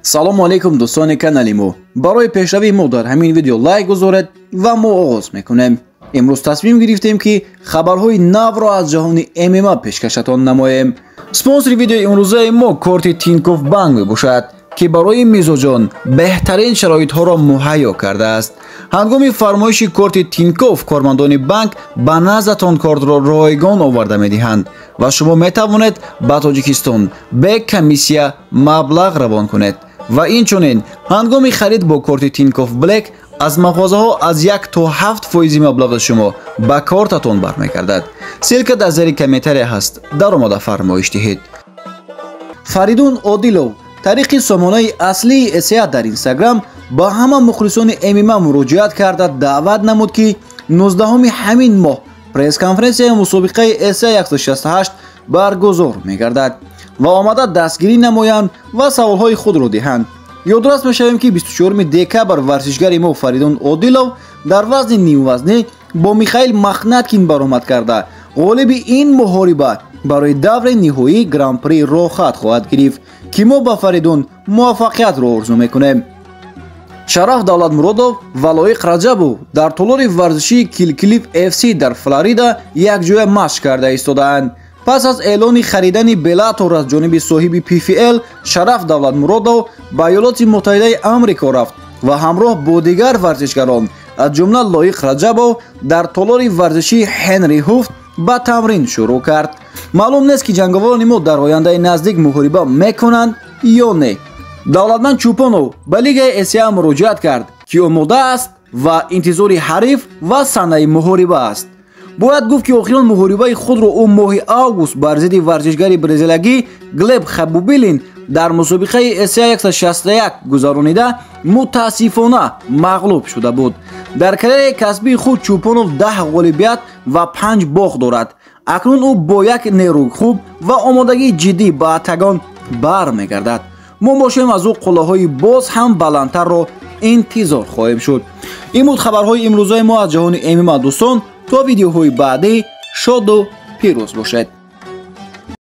Салому алейкум, дӯстони канали мо. Барои пешравии мо дар ҳамин видео лайк гузоред ва мо оғоз мекунем. Имрӯз тасмим гирифтем, ки хабарҳои навро аз ҷаҳони ММА пешкашатон намоем. Спонсори видеои имрӯзаи мо корти Тинькофф Банк мебошад, ки барои мизоҷон беҳтарин шароитҳоро муҳайё кардааст. Ҳангоми фармоиши корти Тинькофф кормандони банк ба наздатон кортро ройгон оварда медиҳанд ва шумо метавонед ба Тоҷикистон бе комиссия маблағ равон кунед. Ва инчунин ҳангоми харид бо корти Тинькофф Блек аз мағозаҳо аз 1 то 7 фоизи маблағи шумо ба кортатон бармегардад. Ссылка дар зери комментария ҳаст, даромада фармоиш диҳед. Фаридун Одилов тариқи сомонаи аслии ЭСА дар Инстаграм ба ҳама мухлисони ММА муроҷиат карда даъват намуд, ки 19 ҳамин моҳ пресс-конференсияи мусобиқаи ЭСА 168 баргузор мегардад ва омада дастгирӣ намоянд ва саволҳои худро диҳанд. Ёдрас мешавем, ки 24 декабр варзишгари мо Фаридун Одилов дар вазни нимвазнӣ бо Михаил Махнаткин баромад карда, ғолиби ин муҳориба барои даври ниҳоии гран-при роҳхат хоҳад гирифт, ки мо ба Фаридун муваффақиятро орзу мекунем. Шараф Давлатмуродов ва Лоиқ Раҷабов дар толори варзишии Килклиф FC дар Флорида якҷоя машқ карда истодаанд. Пас аз эълони харидани Беллатор аз ҷониби соҳиби PFL, Шараф Давлатмуродов ба Иёлоти Муттаҳидаи Амрико рафт ва ҳамроҳ бо дигар варзишгарон, аз ҷумла Лоиқ Раҷабов, дар толори варзишии Ҳенри Ҳуфт ба тамрин шурӯъ кард. Маълум нест, ки ҷанговарони мо дар ояндаи наздик муҳориба мекунанд ё не. Давлатманд Чӯпонов ба Лигаи ЭСА муроҷиат кард, ки омода аст ва интизори ҳариф ва санаи муҳориба аст. Бояд гуфт, ки охирон муҳорибаи худро ӯ моҳи август бар зидди варзишгари бразилагӣ Глеб Хабубилин дар мусобиқаи ЭСА 161 гузаронида, мутаассифона мағлуб шуда буд. Дар карьераи касбии худ Чӯпонов 10 ғолибият ва 5 бохт дорад. Акнун ӯ бо як нерӯи хуб ва омодагии ҷиддӣ ба октагон бармегардад. Мо бошем, аз ӯ қуллаҳои боз ҳам баландтарро интизор хоҳем шуд. Ин буд хабарҳои имрӯзаи мо аз ҷаҳони ММА. Дӯстон, то видеоҳои баъдӣ шоду пирӯз бошед.